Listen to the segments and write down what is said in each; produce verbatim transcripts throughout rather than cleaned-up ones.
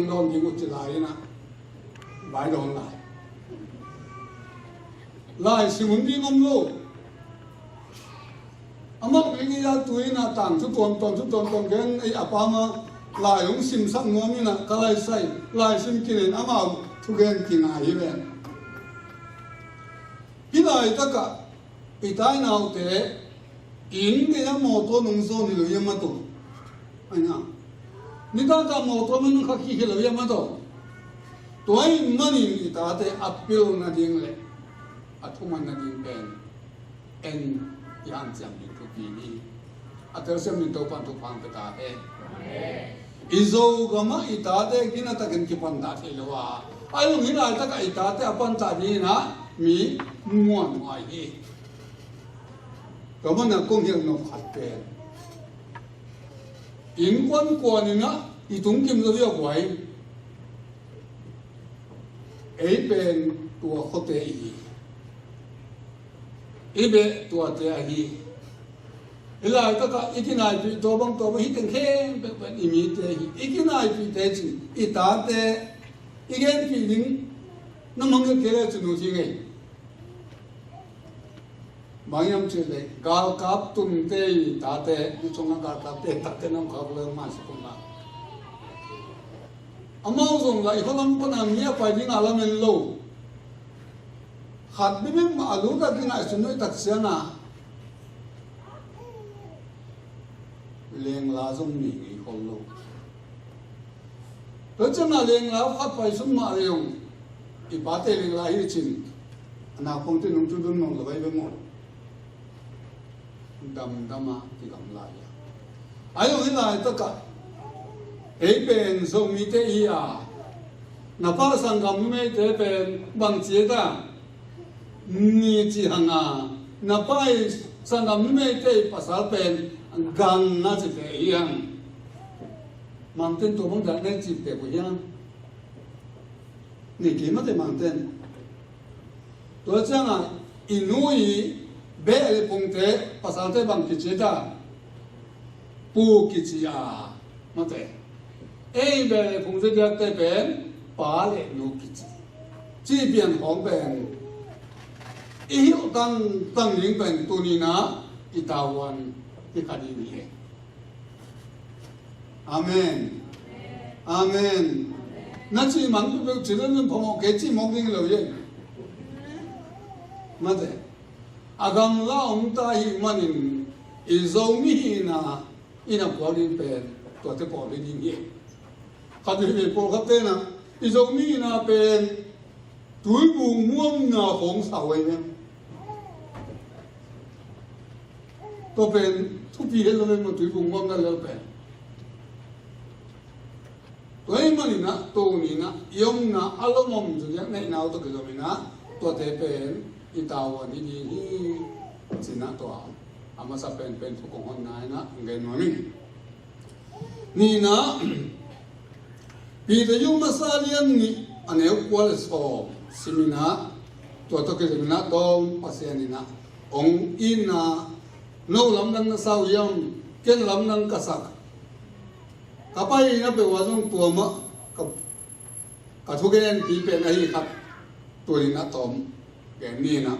dawn ding uh ci lai in ah, vai dawn lai. Lai sim hun ding om lo. Amau ring i a tu in ah tang thu tuamtuam, thu tuamtuam gen ei a pam a, lai hong simsak nuam in ah ka lai sai, lai sim kinen amau thugen kingai hi ven. Hih laitakah i tai naute inn gei a mawtaw nung zawn hi lo hiam a tawh. Aina, nitak a mawtaw man nung kha kik hi lo hiam a tawh. Tua ahih manin i tate a pil nading le a thuman nading pen en i hanciam ding thupi hi. A telsiam ding Topa'n thupha hong pia ta hen. I Zogamah i tate ginatakin kipan ta thei lo a, a lung hi laitakah i tate a pan ta ding in ah mi muanhuai hi. Tua manin ah kong hilh nop khat pen, innkuan kuan in ah i tungkim zaw hi a guai. Ei pen tua khuate i hi. I beh tuate ahi. Hih laitakah i kinaipih tua bang tua bang hi teng khempeuh pen i mite hi. I kinaipihte cin i tate i genpih ding na mangngilh kei le cin ut hi ngei. Bang hiam cih leh galkap tunte i tate, i cungah galkapte takte na om kha uh leh maisak un la. Amau zong la i khualam pana mi a pai ding a lamen lo. Khat bibim mah a lut a kingaihsun nuih tak ciangin lengla zong nei ngei khol lo. Tua ciangin lengla khat paisun mah leh zong i pate lengla hi cin a naupangte nungtui bem nawn lo vai bem maw? Damdam a kigam lai a. Ahi zong hih laitakah ei pen Zomite i hi a, na pa sanggam numeite pen bang ci et a, ni ci hang a, na pa i sanggam numeite i pasal pen Gang na cite hi hang. Mangten tua bang dak na cite uh hiam? Ni kei mate Mangten. Tua ciangin i nu i beh le phungte pasalte bang kici ta? Pu kici a, mate. Ei beh le phungte diakte pen pa le nu kici. Ci pian khawng pen i hilh tangtang ding pen tuni-in ah i tavuan hi kha ding hi. Amen. Amen. Na cih man peuhpeuh cih leh nun phamawh kei cih mawk ding lo hi. Mate. A gamla om ta ahih manin i Zomi hihna i na puak ding pen tuate pawl hi ding hi. Khat veivei pawlkhatte in ah i Zomi hihna pen tuibung muamna khawng sa uh hi. Tua pen thupi het lo hi maw, tuibung muamna lel pen. Tua ahih manin ah tuni-in ah i omna a lomlom zaw diak neihna uh tawh kizom in ah tuate pen i tavuan hi ding hi. Ci-in ah tua a masa penpen thu kong honna in ah hong gen nuam ing. Nihna, Peter masa lian nih a neu kua le sawm sim in ah, tua tawh kizom in ah tawm Pasian in ah hong itna, no lamdang na sa uh hiam, ken lamdang ka sak. Ka paina peuh ah zong tua mah ka, ka thugenpi pen ahi khat tuni-in ah tawm gen ni in ah.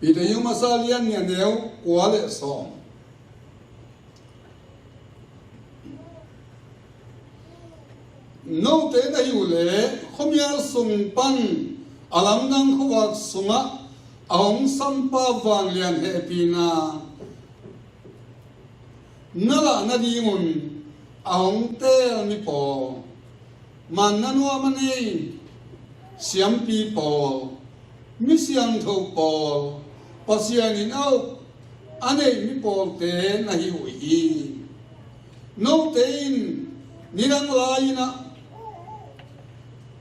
Peter masa lian nih a neu kua le sawm. Note na hih uh leh khuamial sung pan a lamdang khuavak sungah a hong sampa vanglian hehpihna na lah nadingun a hong teel mi pawl, manna nuam a nei siampi pawl, mi siangtho pawl, Pasian in a up a neih mi pawlte na hi uh hi. Note in nidang lai-in ah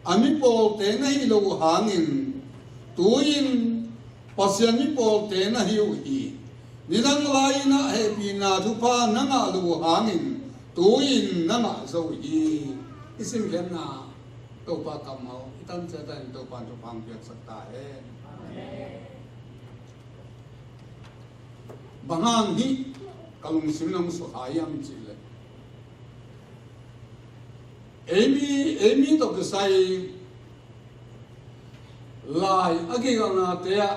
a mi pawlte na hi loh uh hangin tu-in Pasian mi pawlte na hi uh hi. Nidang lai-in ah hehpihna thupha na ngah loh uh hangin tu-in na ngah zo uh hi. I simkhiatna Topa kammal i tan ciat in Topa in thupha hong piaksak ta hen. Bang hang hih ka lungsim in hong sukha hiam cih leh, Eimi, eimi tawh kisai lai a kigaknate ah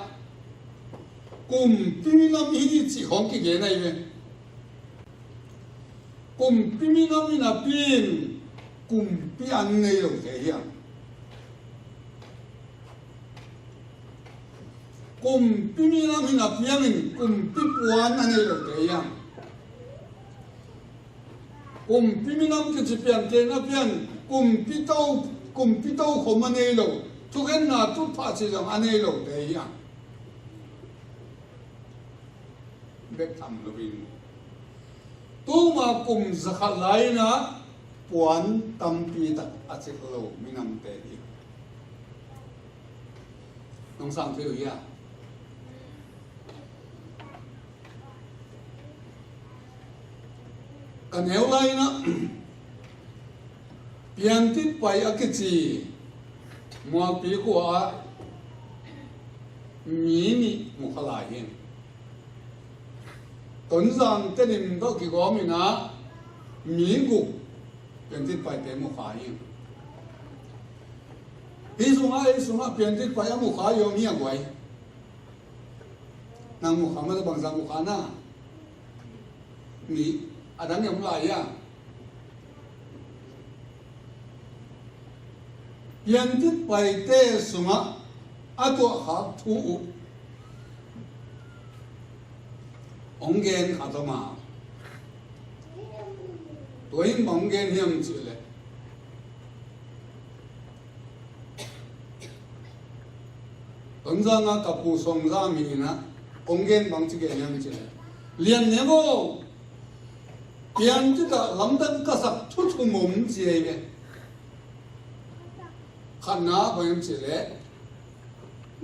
kumpi minam hi cih khawng kigen ahi ve. Kumpi minam hi napi in kumpi an nei lote hi a. Kumpi minam hi napi in kumpi puan a nei lote hi a. Kumpi minam kici pian kei napi in kumpi to, kumpi to khawng a nei lo, thukhenna tutphah cih zong a nei lote hi a. Bek tham loin tuma kum zakhat lai-in ah puan tampi tak a cik lo minamte hi. Nong sang thei uh hia? Ka neu lai-in ah Piantit Pai a kici Mualpi khua ah mi nih mu kha lai hi. Tonzang Tedim tawh kigawm in ah mi guk Piantit Paite mu kha hi. Hih sungah, ei sungah Piantit Pai a mu kha hi om hia guai? Nang mu kha mah, bangzah mu kha na? Nih, a dang hi om lai a. Piantit Paite sungah a tuahkhak thu uh hong gen khat om a. Tua in bang hong gen hiam cih leh, Tonzang ah ka pu Sawm Za mi in ah hong gen bang ci gen hiam cih leh, Lian Niang aw, piantit ah lamdang ka sak thu thum om ci hi ve. Khatna bang hiam cih leh,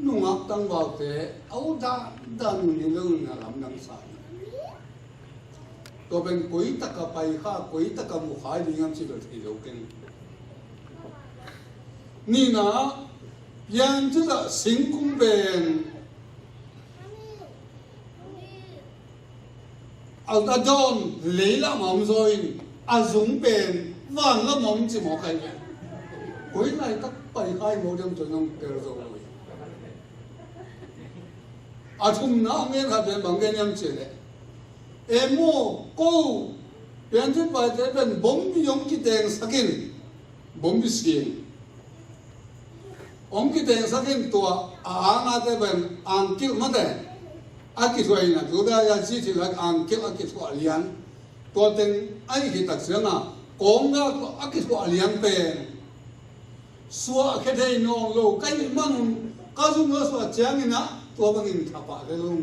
nungak tangvalte a ut dandan uh ni lo in a lamdang sa hi. Tua pen koi tak a pai kha, koi tak a mu kha ding hiam cih bel thei lo keng. Nihna, piantit ah singkung pen a, a dawn lei lam ah om zaw in, a zung pen van lam ah om ci mawk hi ve. Koi laitak pai kha hi mawk diam, tua nong tel zo lo hi. A thumna hong gen khat pen bang gen hiam cih leh, em aw, ko Piantit Paite pen bombi hong kitengsak in, bombi sing hong kitengsak in, tua a angate pen angkilh mate a kithuah in a, Judah a ci thil a angkilh a kithuah lian, tua teng a hih khit tak ciangin a kawnggak tawh a kithuah lian pen suahkhia thei nawn lo ka hih manun, ka zum lo suah ciangin ah tua bangin thapah lel ung.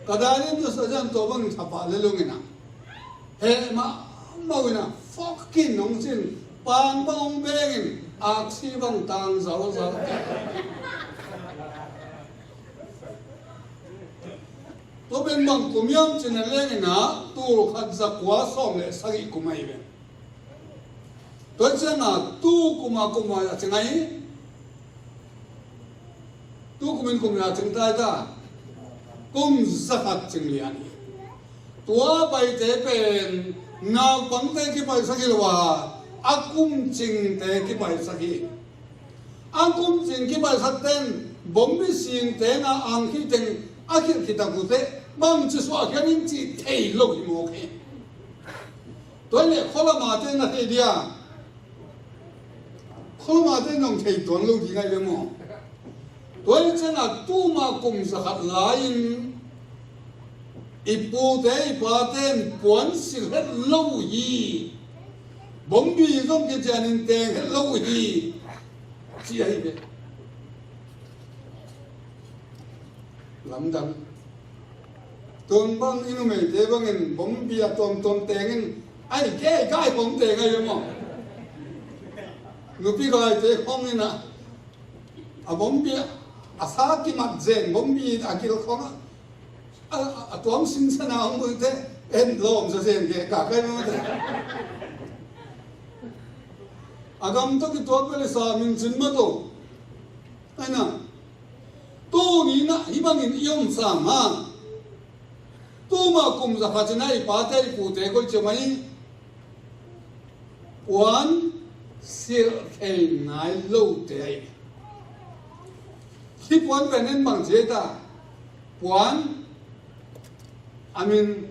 Ka dai lim lo suah ciangin tua bangin thapah lel ung in ah, heh mahmah uh in ah, fokin hong cin, pang bang hong beng in, aksi bang tang zalzal. Tua pen bang kum hiam cih leh, leng in ah tul khat za kua sawm le sagih kum ahi ve. Tua ciangin ah tu kum a kum a cing ahi. Tu kum in kum a cing ta hi ta. Kum za khat cing lian hi. Tua paite pen naupangte kipaisak hi lo a, a kum cingte kipaisak hi. A kum cing kipaisak ten bombi sing teng a angkilh teng a kilh khit tak uh teh bangci suahkhia ding cih thei lo hi mawk hi. Tua hi leh khualamate na thei dia, khualamate nong thei tuan lo ding ahi ve maw? Tua hi ciangin ah tuma kum za khat lai-in i pute i pate in puan silh het lo uh hi. Bombi zong kician in teng het lo uh hi, ci ahi ve. Lamdang. Tun bang i numeite bangin bombi a tuamtuam teng in, ai, kei kai bom teng ahi ve maw? Nupi gaite khawng in ah, a bombi a sa kimat zen, bombi a kilh khawng a, a, a, a tuam sinsan a hong bulte en lawm sa zen ke ka kai mah te. A gam tawh kituak bel i sa min cin mah to. Ai na, tuni in ah hih bangin i om sam a. Tuma kum za khat cin ah i pate i pute koih ciam ahi. Puan silh thei nai lote ahi. Hih puan pen en bang ci ta? Puan a min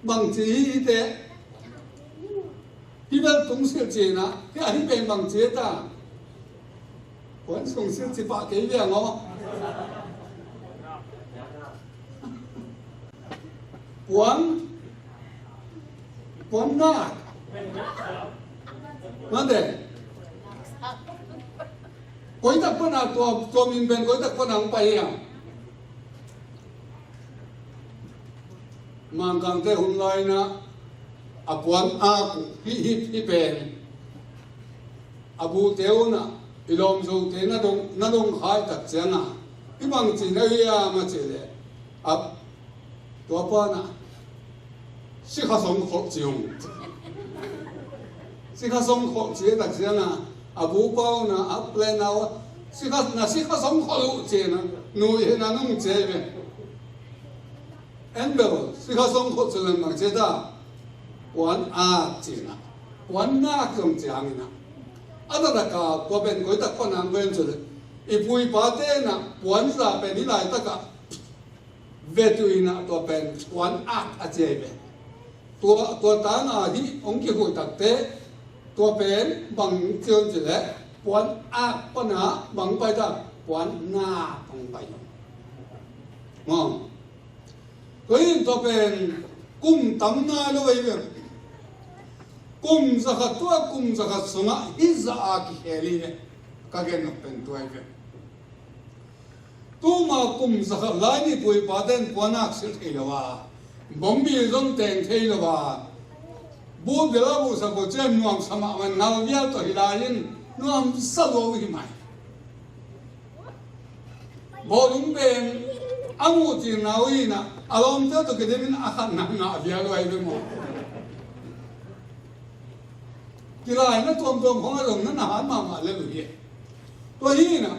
bang ci hi te? Hih bel tung silh cina, hih a hih pen bang ci ta? Puan sung silh ci pah kei viang aw. Puan, puan nak. Mate. Koi tak pana tua, tua min pen koi tak pana hong pai hiam? Mangkangte hun lai-in a puan ak uh hih, hih, hih pen a buhte un a i lawmzote na dong, na dong khai tak ciangin a, hih bang ci na hiam a cih leh, a tua pan a sikha song kholh ci ung. Sikha song kholh ci tak ciangin a, a bupa un a, a plan a, sikha, na sikha song kholh uh ci na, nu i hena nung ci ve. En bel, sikha song kholh ci leng bang ci ta? Puan ak cina. Puan nak zong ci hang ina. A taktak a tua pen koi tak pana hong ven ci leh, i pu i pate na puan za pen hih laitak a vet uh ina, tua pen puan ak a ci ahi ve. Tua, tua tan a hih hong kihuih tak teh, tua pen bang ci hiam cih leh, puan ak pana bang pai ta? Puan nak hong pai. Maw. Tua hi in tua pen kum tam nai lo ahi ve. Kum zakhat, tua kum zakhat sungah hih zah a kikhel hi ve. Ka gen nop pen tua hi ve. Tuma kum zakhat lai-in i pu i pate in puan ak silh thei lo a, bawngbi zong teng thei lo a, but bel a buhsak uh ciang nuamsa mahmah, ngal vial tawh hi lai-in nuamsa lua uh hi mai. Bawlung pen a muh cihna uh hi na, a lawmte tawh kidim in a khat na ngah vial uh ahi ve maw. Kilaina tuamtuam khong a zong na na hat mahmah lel uh hi. Tua hi na,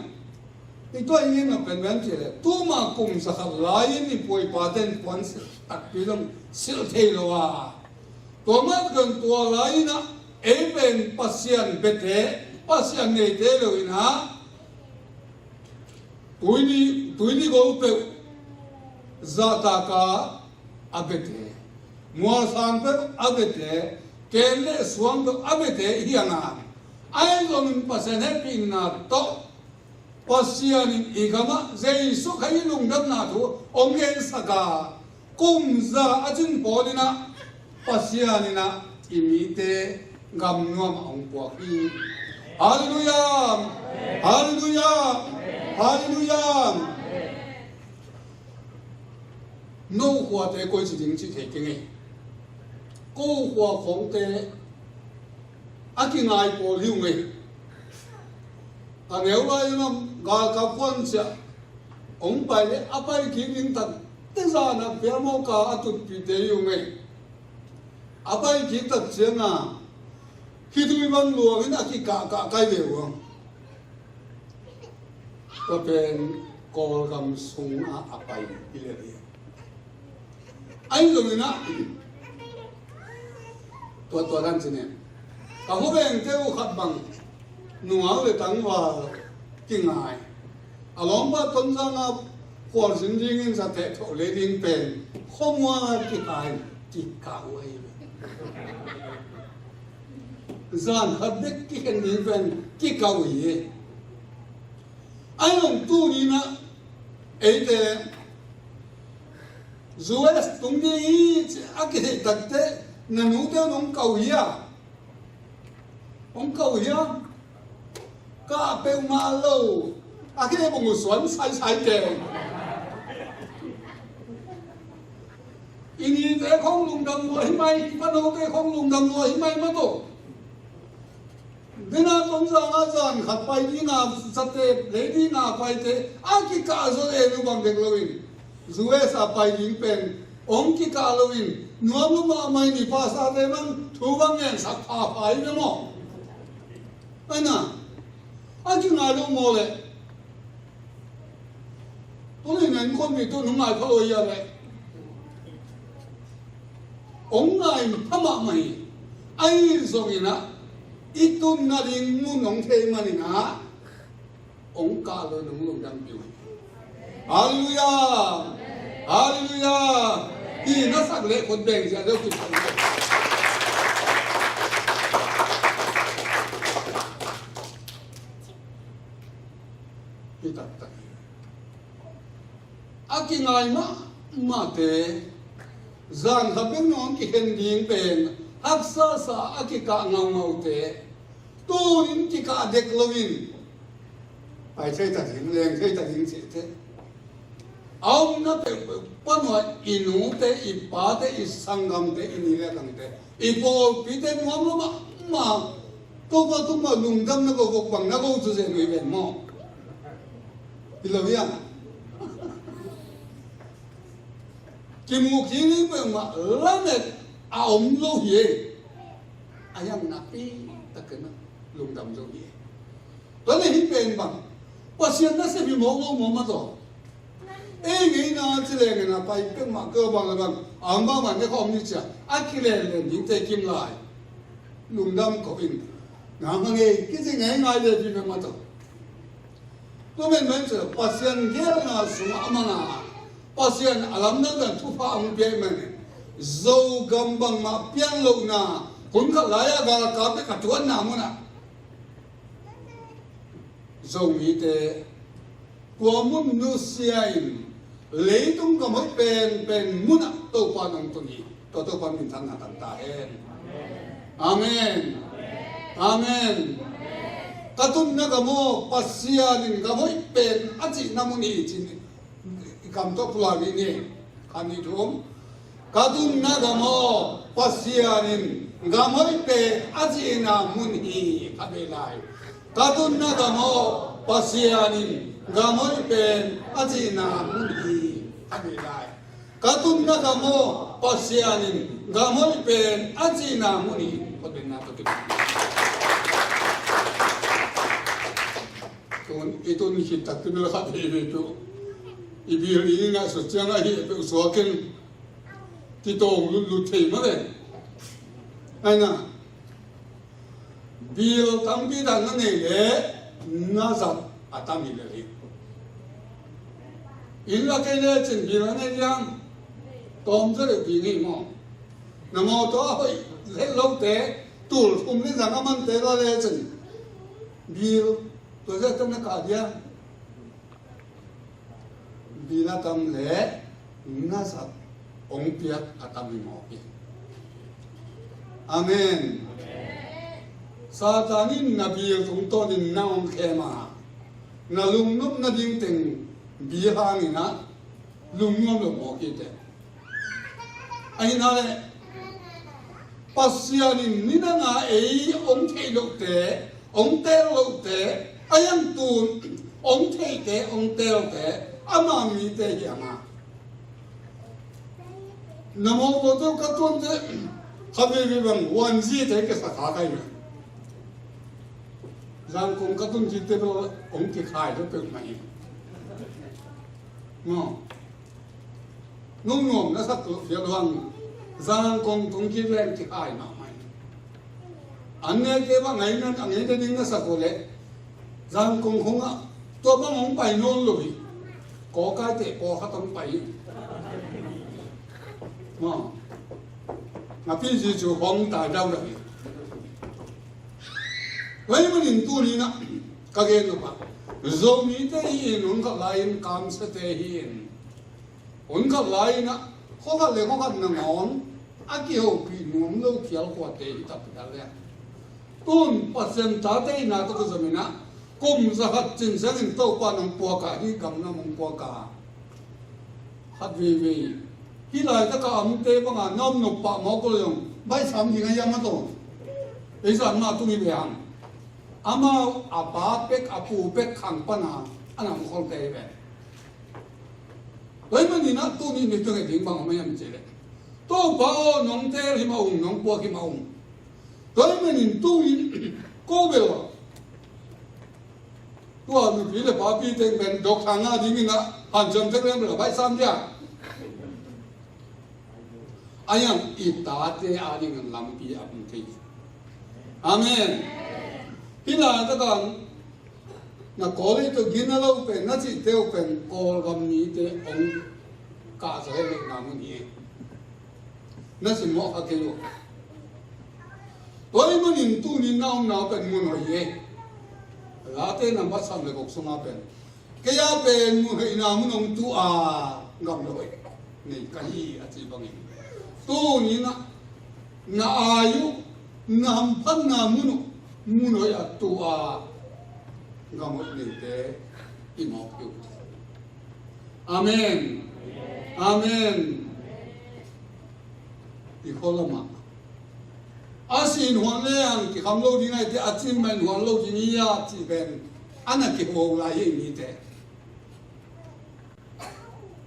i tua i ngen nop pen bang ci leh, tuma kum zakhat lai-in i pu i pate in puan silh takpi zong silh thei lo a, tua mah bang tua lai-in a, ei pen Pasian biate, Pasian neite lo in a, tuini, tuini gol peuh zahtak a a biate, mualsang peuh a biate, ken le suang peuh a biate hi hang a, ahi zongin Pasian hehpihna tawh Pasian in i gamah Jesu Khazih lungdamna thu hong gensak a, kum za a cin pawl in a, Pasian in a i mite gam nuam ah hong puak hi. Halleluiah! Halleluiah! Halleluiah! No khuate koici ding cih thei keng ei. Ko khua khawngte a kingai pawl hi ung ei. Ka neu lai-in a galkap khuan ciah hong pai leh a pai kik ding tak teh zan a piamawh ka a tutpihte hi ung ei. A pai kik tak ciangin a khitui bang luangin a kikahkah kai ve uh ang. Tua pen Kawlgam sungah a pai hi lel hi. Ahi zongin a, tua, tua dan ci ne. Ka khuavengte uh khat bang nungak le tangval kingai. A lawmpa Tonzang a khualzin dingin za theh thoh le ding pen khuamual kikah in kikah uh ahi ve. Zan khat bek kikhen ding pen kikah uh hi. Ahi zong tuni-in a eite U S tung ding hi ci a kitheih tak teh na nute nong kah uh hia? Hong kah uh hia? Kah peuhmah lo. A khe bang uh suan saisai teng. I nite khong lungdam lua hi mai, i panote khong lungdam lua hi mai mah tawh. Dena Tonzang a zan khat pai ding a, zate lei ding a paite a kikah zaw en uh bang dek loin, U S a pai ding pen hong kikah loin, nuam lua mahmah in i pastorte bang thu bang ngensak phapha hi ve maw? Ahi na, a kingai lo maw leh? Tuni na innkuan mi tu nung ngai pha lo hia leh? Hong ngai pha mahmah hi. Ahi zongin ah i tun nading mun hong thei manin ah hong kah lo in hong lungdampih uh hi. Halleluiah! Halleluiah! Hi na sak leh khut beng zia deuh kipsak. Hi taktak hi. A kingai mahmahte, zan khat bek nong kikhen ding pen haksa sa a kikah ngauhngauhte, tunin kikah dek loin pai thei ta ding, leng thei ta ding cihte a omna peuhpeuh panuah i nute, i pate, i sanggamte, i ni le a kangte, i pawlpite nuam lo mahmah. Topa tungah lungdam na ko vok bang na ko cu zen uh hi ven maw? Hi lo hiam? Kimuh kik ding peuhmah lamet a om lo hi. A hiang nakpi takin lungdam zo hi. Tua leh hih pen bang Pasian nasep hi mawk lo maw, mah tawh? Ei ngeina ci leng in a pai peuhmah kei bang le bang a om bangmah ne khawm ni cia a kilenlen dingte kim lai. Lungdam ko in. Nang hang ei kici ngeingai le pi peuhmah tawh. Tua men men ci Pasian geelna sungah a mang a, Pasian a lamdang dan thupha a hong pia ahih manin Zogam bangmah pian lohna, hun khat lai-a galkap bek a tuanna munah Zomite tua mun nusia in leitung gam hoih penpen munah Topa nong tun hi. Tua Topa minthanna tang ta hen. Amen. Amen. Ka tunna gam aw, Pasian in gam hoih pen a cihna mun hi ci-in i kam tawh pulak ni. Khat, nih, thum. Ka tunna gam aw, Pasian in gam hoih pen a cihna mun hi. Khat vei lai. Ka tunna gam aw, Pasian in gam hoih pen a cihna mun hi. Khat vei lai. Ka tunna gam aw, Pasian in gam hoih pen a cihna mun hi. Khat vei na ka tunna. Tun, i tun khit takpi bel khat hi ve tu. I bil i ngaihsut ciang ahi peuh suak in kitawng lutlut thei mah ve. Aina, bil tampi tak na nei leh na zat a tam hi lel hi. Inn la kei lecin bil a nei liang tawm zaw deuh ding hi maw? Na mawtaw a hoih het lote, tul thum le zang a mante la lecin bil tua zia tawh na kah dia. Bil a tam le na zat hong piak a tam hi mawk hi. Amen. Satan in na bil tungtawnin na hong khem a, na lungnop nading teng bil hangin ah lungnuam lo mawk hi teh. Ahi na leh Pasian in ni dang a ei hong theih lohte, hong teel lohte, a hiang tun hong theihte, hong teelte ama mite hi a ngah. Na mawtaw tawh ka tuante khat veivei bang wanzite kisa kha kai na. Zangkong ka tun cite bel hong kikhai lo peuhmah hi. Maw? Nungnuam na sak loh phial huang Zangkong tung kik leng kikhai mahmah hi. An nete bang ngai nan a ngeite ding na sak uh leh Zangkong khong ah tua bang hong pai nawn lo hi. Kawkaite pawlkhat hong pai hi. Maw? Nga pi zi cu hong tai dau dau hi. Tua ahih manin tuni-in ah ka gen nop ah Zomite hi in, hun khat lai-in kamsiate hi in, hun khat lai-in ah khua khat le khua khat nangawn a kihopih nuam lo khial khuate hi takpi tak le. Tun Pasian tate ihna tawh kizom in ah kum za khat cin ciangin Topa in hong puak a, hih gam nam hong puak a. Khat veivei hih laitak a omte bang a na om nop pah mawk uh leh zong baihsam ding a hiam a taw? Ei zan mah tung hi ve hang. Amau a pa pek, a pu pek khang pan a a na om kholte hi ve. Tua ahih manin ah tuni-in i tungah ding bang om hiam cih leh, Topa aw, nong teel hi mah ung, nong puak hi mah ung. Tua ahih manin tu-in ko bel ah tua nupi le papi teng pen doctor ngah dingin ah hanciam tek leng bel a baihsam dia. A yang i tate a dingin lampi a pung thei. Amen. Hih lai takah na Kawl ei tawh gina lo pen, na cihte uh pen Kawlgam mite hong kahsa lehna mun hi. Na simmawh kha kei uh. Tua ahih manin tuni na omna uh pen mun hoih hi. Late nambat sawm le guk sungah pen, kei a pen mun hoihna mun hong tu a, gam le hoih nei ka hi a ci bangin, tuni na, na ai uh, na hamphatna mun uh mun hoih a tu a, gam hoih neite i mawk hi uh. Amen. Amen. I khualamah a sin huan le ang kikham lo ding aite, a cim mah in huan lo ding hi a cih pen a na kiho lai hi mite.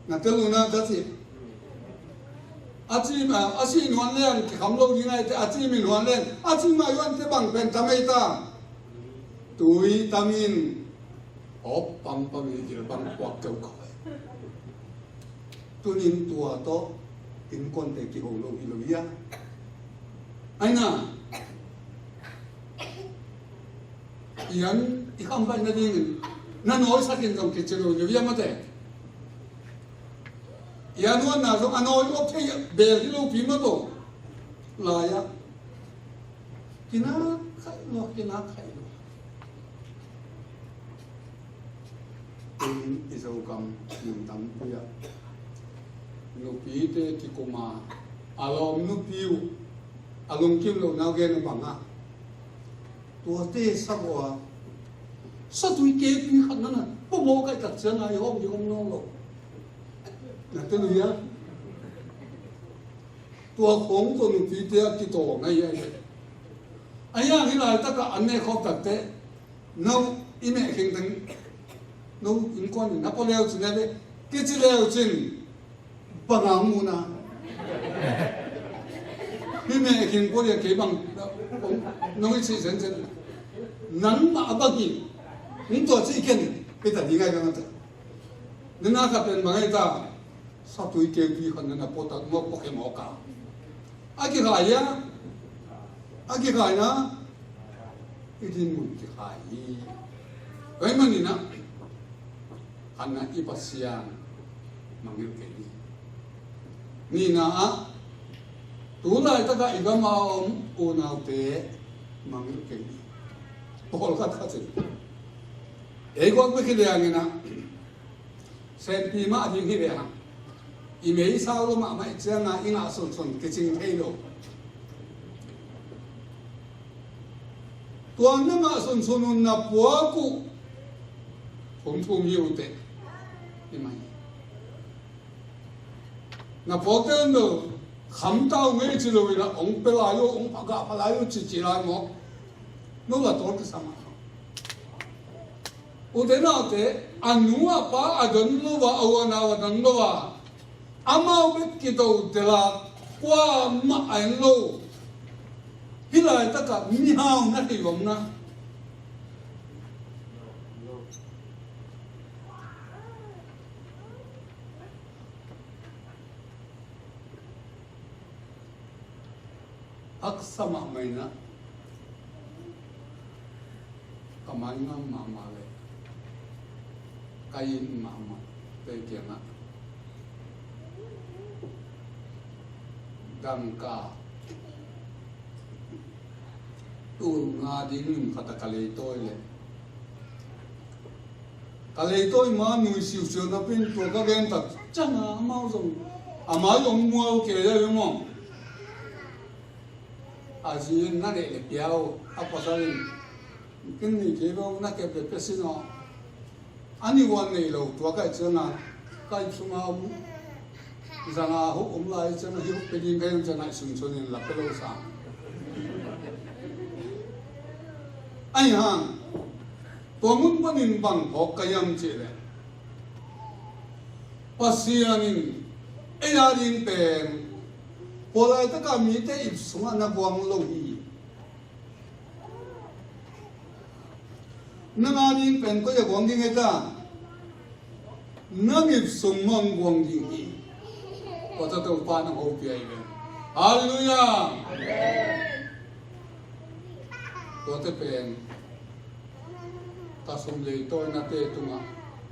Na tel uh na ka ci. A cim, a, a sin huan le ang kikham lo ding aite, a cim in huan le ang, a cim mah huan te bang pen tam ei ta. Tui tam in, hop pampam in, gil bang puak keu kau. Tunin tua tawh innkuante kiho lo hi lo hi a. Aina, i an i khambaih nadingin na nawisakin zong kici lo hi lo hi a mate. I an huanna zong a nawi awk thei bel hi lopi mah tawh lai-ah. Kinak khaih lua, kinak khaih lua. Tuin i Zogam mun tampi ah nupite kikum a, a lawm nupi uh a lungkim lohna gen a bang a, tuate sa uh a, satui kepi khat na na pua mawk a, i tak ciang a i hawm ding om nawn lo. Na tel uh hia? Tua khawng tawh nupite a kitawng ahi a. Ahi hang hih laitakah an mehkhawk takteh, no i mehkhing teng, no innkuan in na pua leu cin a ve, kici leu cin, bang a muhna. Hih mehkhing pua lian kei bang, no i cih zencen. Nangmah a bang hi, hong tua cih ken, hita ding ai bang a ta. Nina khat pen bang ai ta. Satui keupi khat na na pua tak mawk, pua khe mawk a. A kikhai a, a kikhai na, i dinmun kikhai hi. Tua ahih manin ah, khatna i Pasian mangngilh kei ni. Nihna ah, tu laitakah i gam a om unaute mangngilh kei ni. Pawlkhat khat in ei guak bek hi liangin ah, senpi mah ding hi ve hang. I meisau lo mahmah i cianga i ngah sunsun kicing thei lo. Tua na ngah sunsun un na puak uh thum thum hi uh teh. Hi mai. Na puakte un bel khamta uh ngei ci lo in ah, hong pia lai uh, hong pha gah pha lai uh ci ci lai maw? No la tawl kisam a. Ute naute, a nu a pa a don lo a, a u a nau a don lo a, amau bek kito tel a, kuamah a en lo. Hih laitakah mihau na thei om na. Haksa mahmah in ah, ka mai ngam mahmah le ka inn mahmah te kiangah dangka tul nga ding lim khat a ka leitawi le, ka leitawi ma nui siusiu napi in tua ka gen tak ciangin amau zong, a mai zong mual kei a, i maw? A zi in na neih le pia uh, a pasal in ken nei kei lo, na kep le pia sin aw. A nih uh a neih lo, tua ka hih ciangin ka ip sungah om, zanga huk om lai ciangin hih huk pia ding ka hi ciangin a sunsun in la pia lo sa. Ahi hang, tua mun panin bang phawk ka hiam cih leh, Pasian in ei a ding pen, tua laitakah mite ip sungah na guang lo hi. Nang a ding pen koi a guang ding hi ta? Nang ip sung mah guang ding hi. Tua tawh Topa nang hopih ahi ve. Halleluiah. Tuate pen ka sum leitawinate tungah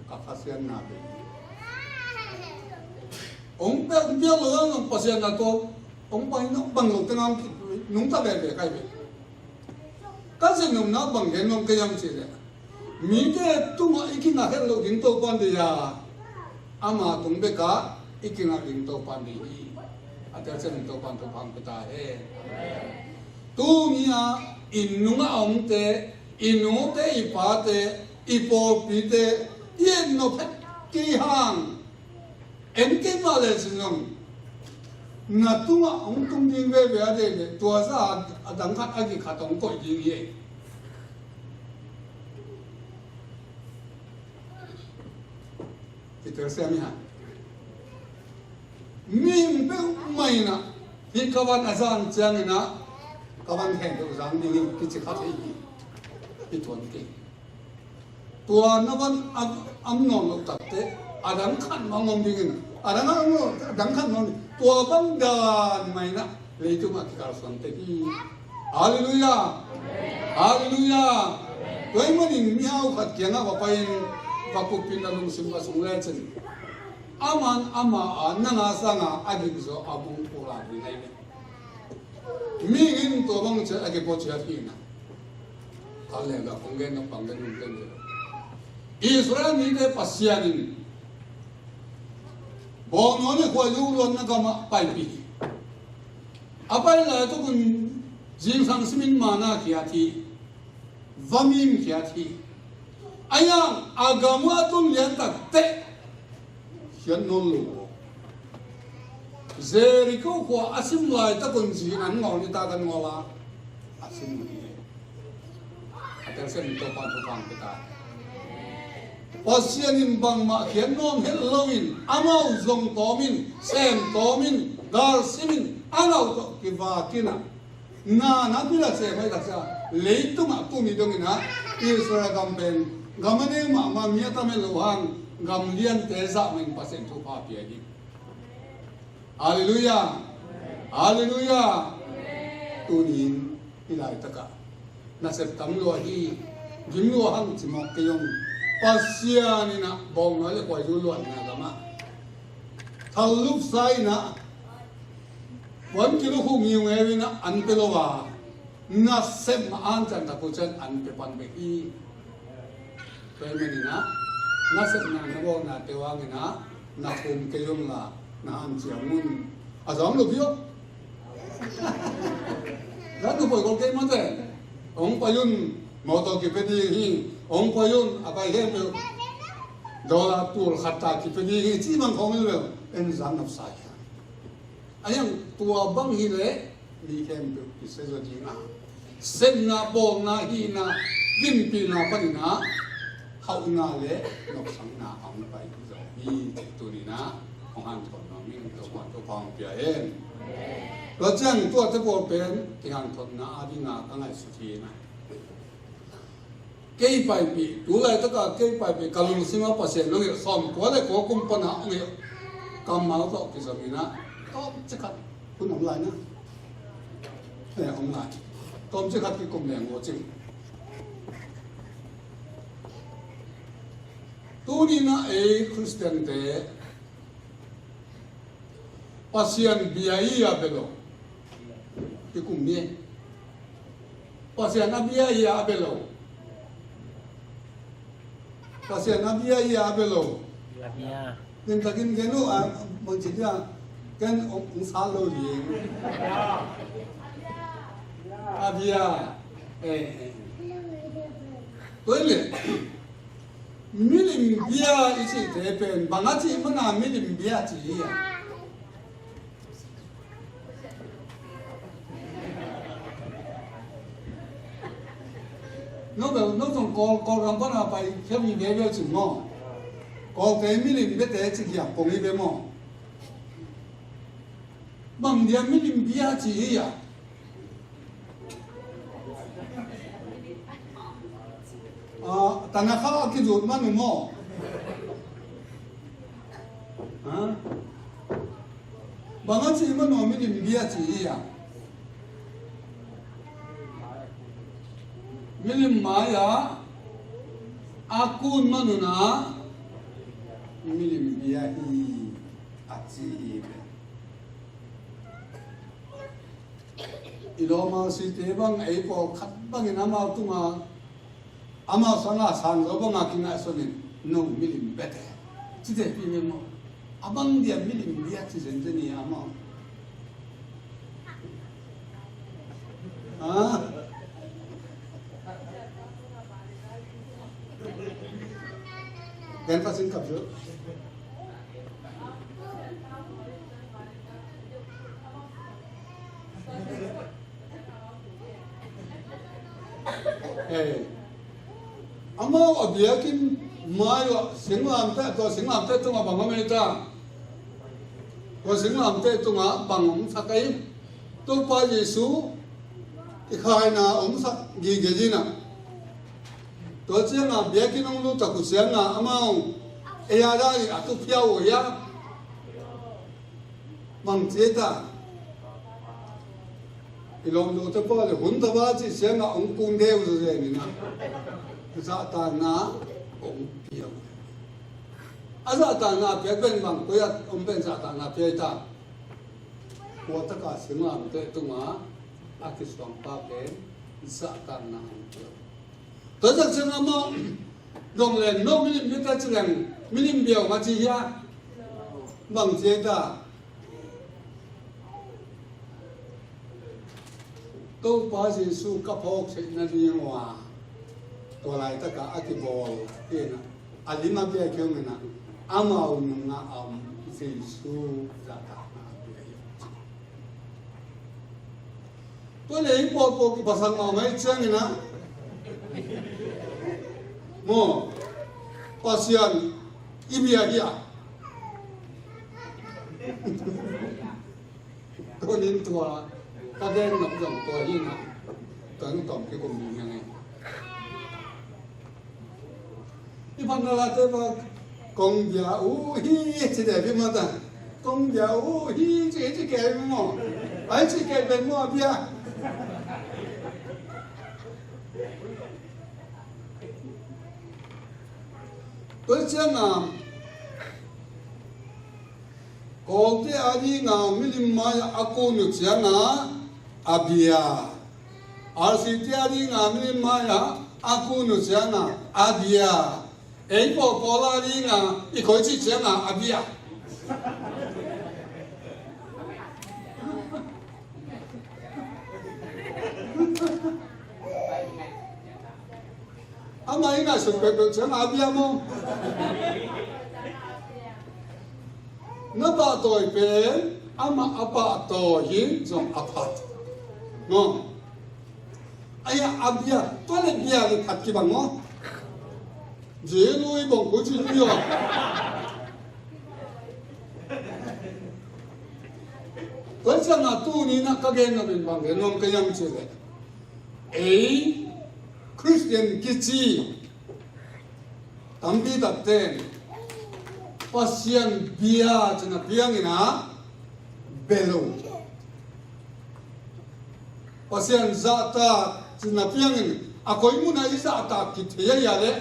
ka khasiatna ve. Hong pia, hong pia lo ang, hong Pasian na tawh hong pai nong bang lo teng ang nungta veve kai ve. Ka zen nopna bang gen nong kei ang cih leh, mite tungah i kingak het loh ding Topa'n deih a, ama tung bekah i kingak ding Topa'n deih hi. A telsiam ding Topa'n thupha hong pia ta hen. Tuni-ah i nungah a omte, i nute, i pate, i pawlpite i et nop het kei hang, en kei mah le cin zong na tungah hong tung ding veve a deih leh tua zah a dang khat a gik khat hong koih ding hi. Peter siam hi hang. Mihing peuhmah in ah hih ka van a zang ciangin ah ka van khempeuh zang ding hi kici kha thei hi. Hi tuan kei. Tua na van a, am nawn loh takteh a dang khat mah hong om dingin, a dang, a dang khat mah hong om ding. Tua bang dan mah in ah leitung ah kikalsuan tek hi. Halleluiah. Halleluiah. Tua ahih manin mihau khat kiangah va pai-in va kuppih, na lungsim va sung lecin, aman ama a, nang a sanga a dik zaw a bung pulak ding ahi ve. Mihing in tua bang ciat a kipua ciat hi na. Ka leh la kong gen na pang gen nung ten ve. Israel mite Pasian in bawngnawi le khuaizu luanna gamah paipih hi. A pai laitakun zingsang simin manna khiat hi. Va mim khiat hi. Ahi hang a gam ah a tun lian takteh khiat nawn lo. Jeriko khua a sim laitakun zi an ngawl, nitak an ngawl a, a sim hi. A telsiam ding Topa'n thupha hong pia ta. Pasian in bangmah khiat nawn het loin amau zong tawmin, sem tawmin, gal simin, a nau tawh kivakin ah, na na pila se mai taksa leitungah tuni dongin ah Israel gam pen gam a neu mahmah, mi a tam het loh hang gam liante zah mahin Pasian thupha pia hi. Halleluiah. Halleluiah. Tuni-in hih laitakah nasep tam lua hi, gim lua hang ci mawk kei ung. Pasian in ah bawngnawi le khuaizu luanna gamah thal lupsa in ah puan kilukhuk ngiungeu in ah an pia lo a, nasep mah ancian tak uh ciang an pia pan bek hi. Tua ahih manin ah nasepna na bawlnate uh hangin ah na khum kei un la, na hanciam un. A zang lo pi aw. Zang lo pai kol kei mah te. Hong pai un, motor kipia ding hi. Hong pai un, a pai khempeuh dollar tul khat ta kipia ding hi, ci bang khawng hi lo. En zang nopsa hi. A hiang tua bang hi leh mi khempeuh kisazaw ding a, sepna, bawlna, hihna, gimpihna panin ah hauhna le nopsakna a hong pai zaw hi. Cih tuni-in ah hong hanthawn nuam ing. Topa'n thupha hong pia hen. Tua ciang tuate pawl pen kihanthawnna a dingin ka ngaihsut hi na. Kei paipih, tu laitaka kei paipih, ka lungsim ah Pasian hong hilh, sawmkua le kua kum pana hong hilh, kammal tawh kizom in ah, tawmcik khat hun om lai na. Eh, om lai. Tawmcik khat kikum leng uh cing. Tuni-in ah ei Khristiante Pasian bia hi a bia lo. Kikum ni. Pasian a bia hi a bia lo. Pasian a bia hi a bia lo. A bia. Ken takin ken uh a, bangci dia, ken ong, ong sa lo ding. A bia. Eh, eh. Tua hi leh milim bia i cihte pen bang a cih mana milim bia ci hi a? No bel, no zong Kawl, Kawlgam pana pai khia mi veve cin maw? Kawlte milim biate ci hiam kong hi ve maw? Bang dia milim bia ci hi a? Ah, tanakha a kizut man uh maw? Ha? Bang a ci man uh a milim bia ci hi a. Milim mai-ah a kun man uh na milim bia hi a ci hi ve. I lawm a site bang ei pawlkhat bangin amau tunga amau sanga sang zo banga kingaihsun in, no milim bete. Cite pi mi maw. A bang dia milim dia ci zenzen ni amau. Ha? Gen pasin kap zo. Hei. Amau a biakinn mai uh ah singlamteh, tua singlamteh tungah bang om ei ta. Tua singlamteh tungah bang om sak ei. Topa Jesu i khaina om sak gige dina. Tua cianga biakinn hong lut tak uh cianga amau ei a dai a tu phiau uh hia. Bang ci ei ta. I lawmnote pawl le hun tawh ci cianga hong kun deu zo zen ina. Zahtakna hong pia uh. A zahtakna piak pen bang koi a om pen zahtakna pia ei ta. Kua taka singlamteh tunga a kisuangpa pen zahtakna hong pia uh. Tua zak ciang amau dong leng no milim bia ta ci leng milim bia uh mah ci hia. Bang ci ei ta. Topa Jesu ka phawk theihna ding uh a tua laitaka a kibawl hi ina. A lim a bia kiom ina. Amau nungah a om Jesu zahtakna a pia hi. Tua leh i pawlpawl kiphasak mahmah i ciangin ah maw, Pasian i bia hi a. Tunin tua ka gen nop zong tua hi na. Tuan tawm kikum ding hi a ngei. I phatna late pa kong bia uh hi ci deh pi mata. Kong bia uh hi ci ci kei maw. Ai ci kei pen maw a bia. Tua ciangin Kawlte a dinga milim mai-ah a kun uh cianga a bia. R C T a dinga milim mai-ah a kun uh cianga a bia. Ei pawlpawl a dinga i koi cih cianga a bia. Amah i ngaihsut peuhpeuh ciang a bia maw? Na pahtawi pen amah a pahtawi hi zong a phat. Maw? Aia a bia, tua le bia le phat kibang maw? Zi lui bawng kul ci lui aw. Tua ciangin tuni-in ka gen nop in bang gen nuam ka hiam cih leh, ei Khristian kici tampi takte in Pasian bia cih na piangin a bia lo. Pasian zahtak cih na piangin a koi munah i zahtak kithei a hia leh?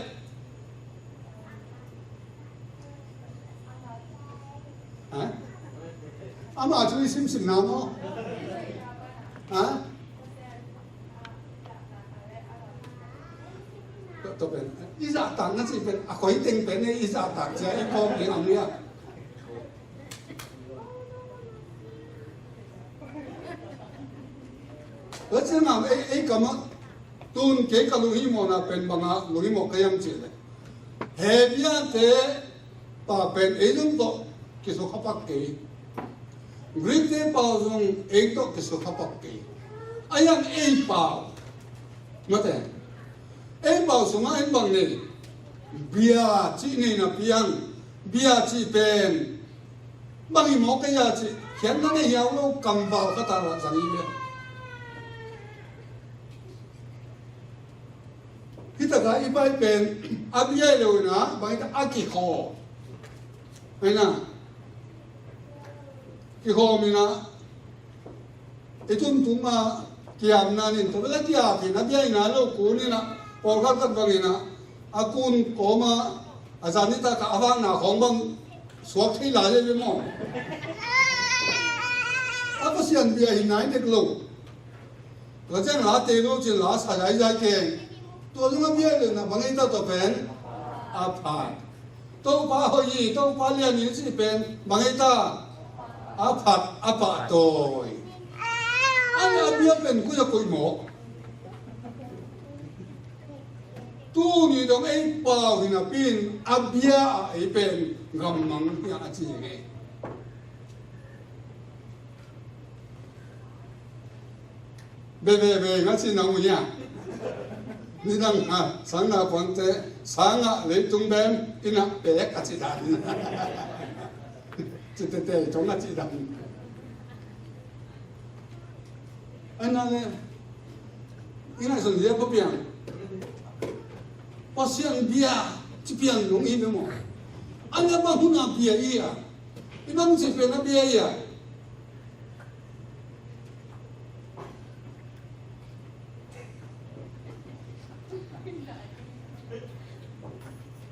Ha? Amah cu i simsim na maw? Ha? Tua pen i zahtakna cih pen a koi teng pen i zahtak cia i kawm ding a ngei a. Tua ciangin ei, ei kamah tun kei ka lunghimawhna pen banga lunghimawh ka hiam cih leh, Hebrewte pa pen ei zong tawh kisukha pak kei. Greekte pau zong ei tawh kisukha pak kei. A hiang ei pau mate. Ei pau sungah en bang nei? Bia cih nei na piang. Bia cih pen bang hi mawk ei a cih khiatna nei hiau lo kamval khat a ruat zang hi ve. Hi takah i pai pen a bia hi lo in a bang hi ta a kikhaw. Hi na. Kikhawm in ah, i tumtum ah kiapna nin, tua bel a kiap in a bia in a lo kun in ah, pawlkhat khat bang in ah, a kun kawm ah, a zan nitak ah a vakna khawng bang suak thei lai ve maw. A Pasian bia hi nai dek lo. Tua ciang la te lo cin la sa zaizai keng. Tua zong a bia leh na bang ei ta tua pen a phat. Topa hoih hi, Topa lian hi cih pen bang ei ta a phat a pahtawi. A bia pen koi a koih maw. Tuni dong ei pau hi napi in a bia ah ei pen gammang hi a ci hi. Bebebe nga ci nang uh hia? Nidang a sang naupangte sang ah leitung bem in ah pek a ci dan. Ci tete tong a ci dan. Ana le i ngaihsun zia pa piang. Pasian bia ci piang dong i bia maw. Ana bang hun a bia i a. I bang ci pen a bia i a.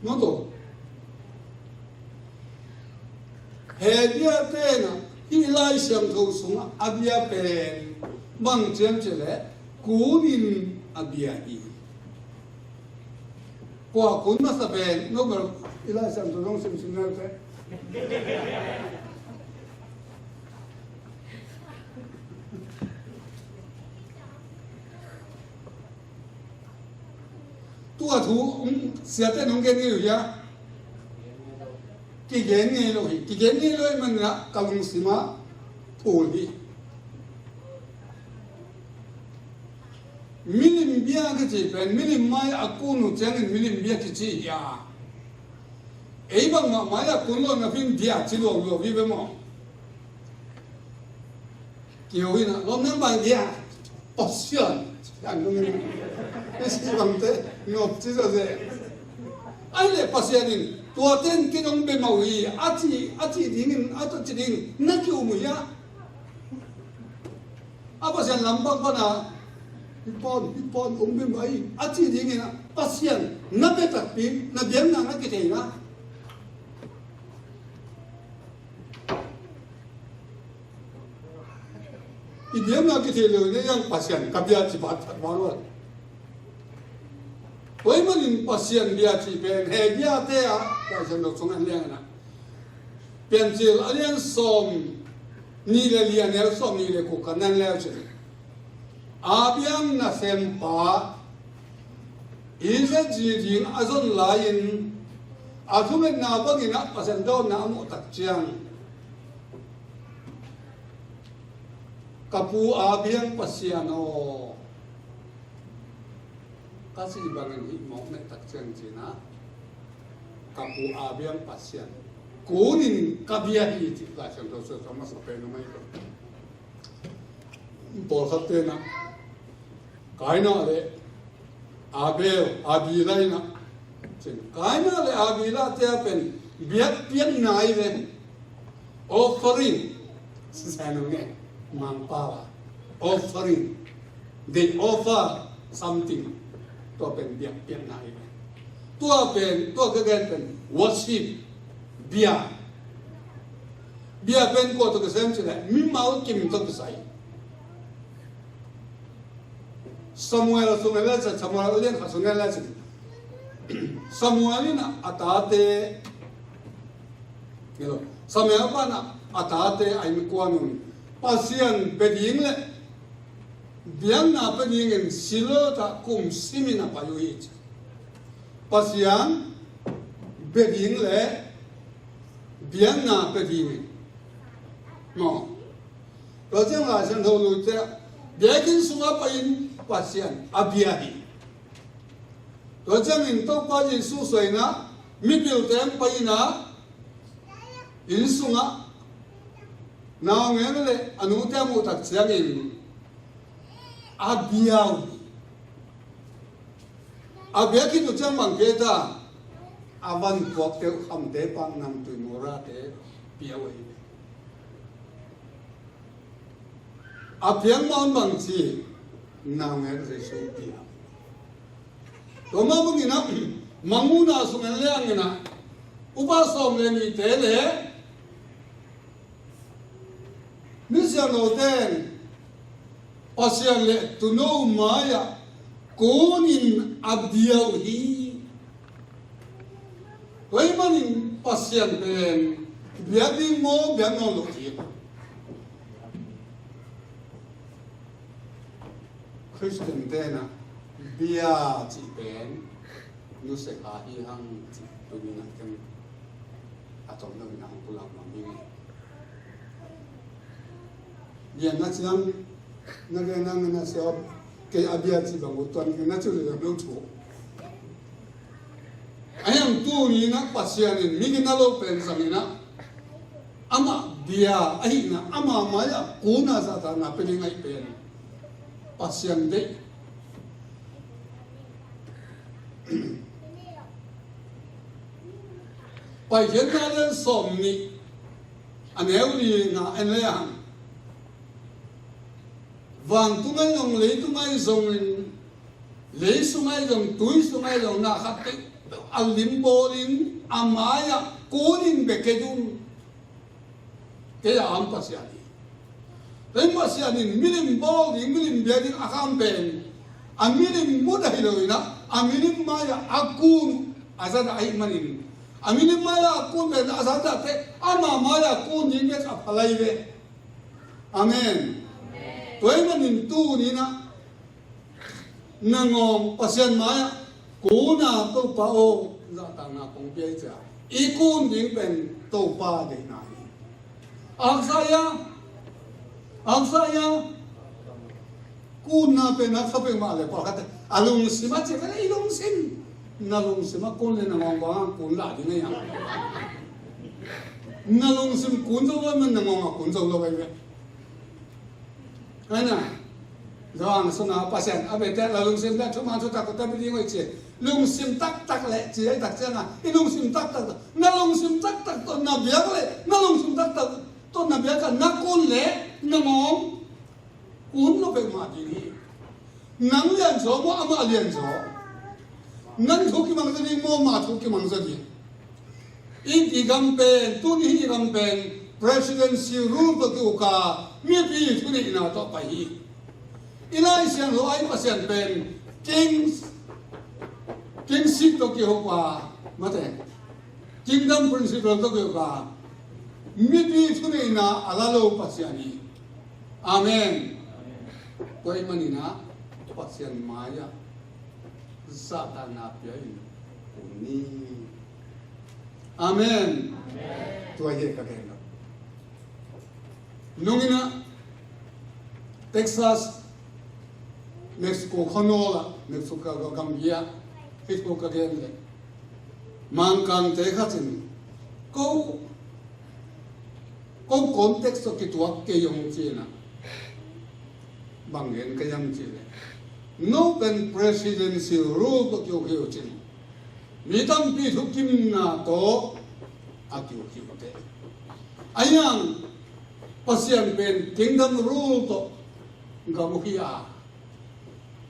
Noto. Hebru te na hih Lai Siangtho sungah a bia pen bang ciam ci leh kunin a bia hi. Kua kun masa pen no bel i Lai Siangtho dong simsim ngal pen. Tua thu siate nong gen ngei uh hia? Kigen ngei lo hi. Kigen ngei lo hi manah ka lungsimah phul hi. Milim bia kici pen milim mai a kun uh ciangin milim bia kici hi a. Ei bangmah mai a kun lo napi in bia ci luangluang hi ve maw? Kiho in ah lawm nang bang dia. Pasian. Sian nung in ah. I si bangte nop ci zaw ze. Ai le Pasian in tua ten kei dong bemau hi a ci, a ci dingin, a ci dingin na ki-um uh hia? A Pasian lampang pana hi pawn, hi pawn ong bemau hi a ci dingin ah Pasian na bia takpi, na biakna na kitheina. I biakna kithei lo in ei ang Pasian ka bia ci bat phat vang lo. Tua ahih manin Pasian bia ci pen Hebru te ah Lai Siangtho sung en liang in ah Piancil a lian sawm nih le li a neu sawm nih le kuk ka en le uh cin. Abraham nasempa Isaac zi ding a zon lai-in a thungetna bangin ah Pasian dawnna a muh tak ciang, ka pu Abraham Pasian aw, ka cih bangin hih mawk neih tak ciang ci-in ah, ka pu Abraham Pasian kunin ka bia hi ci Lai Siangtho sung a masa pen a mai lo. Pawlkhat te in ah Kaina le Abel, Habila in ah, cin Kaina le Habila te a pen biakpiakna hi ve. Offering. Sisai nong nge Mangpau a offering. They offer something. Tua pen biakpiakna hi ve. Tua pen, tua ka gen pen worship. Bia. Bia pen kua tawh kisai hiam cih leh mimal kim tawh kisai. Samuel sung en le cin, Samuel a lian khat sung en le cin. Samuel in a tate, Samuel pan a tate a innkuan un Pasian pia ding le biakna pia dingin Silo ah kum simin a pai uh hi ci. Pasian pia ding le biakna pia dingin. Maw. Tua ciang Lai Siangtho lutte biakinn sungah pai-in Pasian a bia hi. Tua ciangin Topa Jesu suah in ah mipilte hong pai-in ah inn sungah naungek le a nute a muh tak ciangin a bia uh hi. A bia khit uh ciang bang pia ta, a van puakte uh khamte pang namtui murate pia uh hi. A piang mah un bang ci, naungek Jesu pia. Tua mah bangin ah, Mangmuhna sung en leng in ah, upa sawm le nihte le misiangthote in Pasian le Tuuno mai-ah kunin a bia uh hi. Tua ahih manin Pasian pen biak ding maw, biak nawn lo ding? Khristian te in ah bia cih pen nusia kha hi hang cih tuni-in ah ken a tawm lo in ah hong pulak nuam hi. Bia na ciang na gen nang na sia, kei a bia cih bang uh tuan kei na ci uh le lo thu. Ahi hang tuni-in ah Pasian in mi gina lo pen zang in ah, amah bia ahihna, ama mai-ah kun a zahtakna pia ding ahih pen Pasian deih. Paikhiatna lian sawm nih, a neu li-na en le hang, vantung ahi zong, leitung ahi zongin, lei sung ahi zong, tui sung ahi zong, na khat peuhpeuh a lim bawlin a mai-ah kunin bia kei un. Kei a om Pasian hi. Tua Pasian in milim bawl ding, milim bia ding a kham pen a milim mut ahi lo in ah, a milim mai-ah a kun a zahtak ahih manin, a milim mai-ah a kun pen a zahtakte ama mai-ah kun ding bek a pha lai ve. Amen. Tua ahih manin tuni-in ah nangawng Pasian mai-ah kun a, Topa aw, zahtakna kong pia hi ci-a i kun ding pen Topa deihna hi. Aksa ia, aksa ia. Kunna pen aksa peuhmah le pawlkhatte a lungsim a ci ve le, i lungsim. Na lungsim a kun le nangawng bang a kun lah ding a ia. Na lungsim kun zo lo man nangawng a kun zo lo ve. Ahi na, Johan sungah Pasian a biate la lungsim pen thuman thutak uh ta bia ding uh hi ci. Lungsim taktak le ci, ahi tak ciangah i lungsim taktak tawh, na lungsim taktak tawh na biak le, na lungsim taktak tawh na biak a na kun le nangawng kun lo peuhmah ding hi. Nang lianzaw maw, amah lianzaw? Nang thu kimangzaw ding maw, amah thu kimangzaw ding? I, i gam pen, tuni i gam pen presidency rule tawh ki-uk a, mipi thuneihna tawh pai hi. I Lai Siangtho ah i Pasian pen king, kingship tawh ki-uk a, mate, kingdom principle tawh ki-uk a, mipi thuneihna a la lo Pasian hi. Amen. Tua ahih manin ah Pasian mai-ah zahtakna pia in kun ni. Amen. Tua hi ka gen lo. Nung in ah Texas, Mexico khuanawl ah, Mexico gam bia ah, Facebook ka gen leh, Mangkangte khat in ko, ko context tawh kituak kei ung ci-in ah, bang gen ka hiam cih leh, no pen presidency rule tawh ki-uk hi uh cin, mi tampi thukimna tawh a ki-uk hi uh teh. Ahi hang Pasian pen kingdom rule tawh gam uh hi a,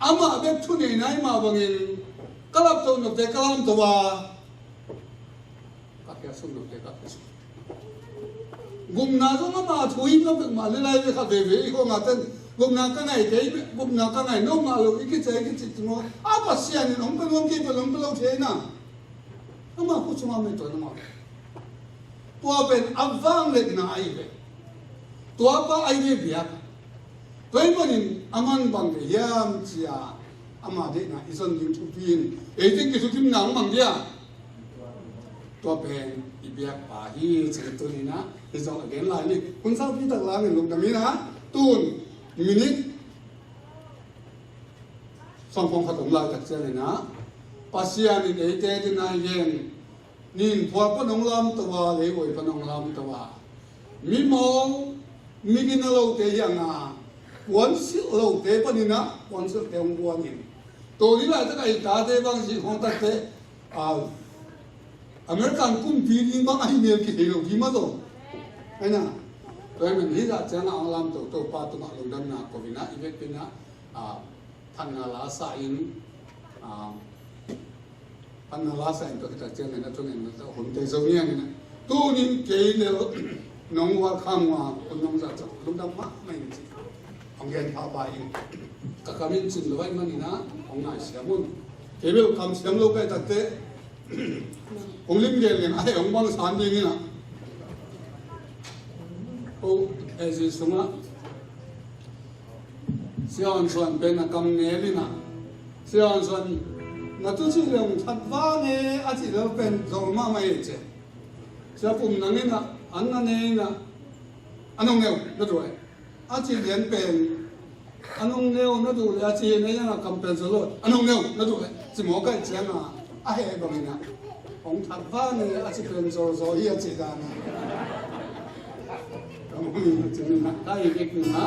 amah bek thuneihna ahih mah bangin ka laptoh nopte ka lamto a, ka khiasuk nopte ka khiasuk. Gupna zong ama thu hi lo peuhmah le lai ve, khat veve i khawng a ten gupna ka ngai kei, gupna ka ngai no mah lo i kici, i kici tu maw, a Pasian in hong pe nuam kei, pe nuam pe lo thei na. Ama khut sungah mei tuan amah. Tua pen a vangliatna ahi ve. Tua pa ahi ve biak. Tua ahih manin aman bang deih hiam ci-a ama deihna i zon ding thupi in, ei teng kithukimna hong mang dia. Tua pen i biakpa hi ci-in tuni-in ah hih zong a gen lai ni. Hun saupi tak lang in lungdam in ah, tun minute sawmkua khat om laitak ciangin ah, Pasian in eite dingin a gen, nin phual pan hong lamto a, leihuai pan hong lamto a, mimawl, mi gina lote hi hang a, puansilh lote panin ah puansilhte hong guan in. Tuni laitak a i tate bang zi khawng takte, a, American kumpi ding bang ahih mel kithei lo ding mah zong, ahi na. Tua ahih manin hih zah ciangah hong lamto Topa tungah lungdamna ko-in ah, i vekpi-in ah, ah, phatna la sa-in, ah, phatna la sa-in, tua khit tak ciangin a thungen na tawh hun tei zo ngiangin ah, tuni-in kei lel nong welcome uh a, hun nong zahtak uh lungdam mahmah ing ci. Hong gen pahpah ing. Ka kam in cin lo ahih manin ah hong ngaisiam un. Kei bel kam siam lo ka hih takteh, hong lim gen leng a heh hong bang san ding in ah. Ko, eh, zi sungah Sia Awn Suan pen a kam nel in ah, Sia Awn Suan, na thu cih leh hong that vang e, a cih leh pen zol mahmah e ci. Sia Pum Nang in ah, an na ne in ah, an hong ne uh na duh e, a cih lian pen, an hong ne uh na duh leh, a cih lian a kam pen zol lo, an hong ne uh na duh leh, ci mawk ahih ciangin a heh bangin ah, hong that vang e, a cih pen zol zaw hi a cih dan a. Ka mawh ni a cih ni na, ka i vek ni na.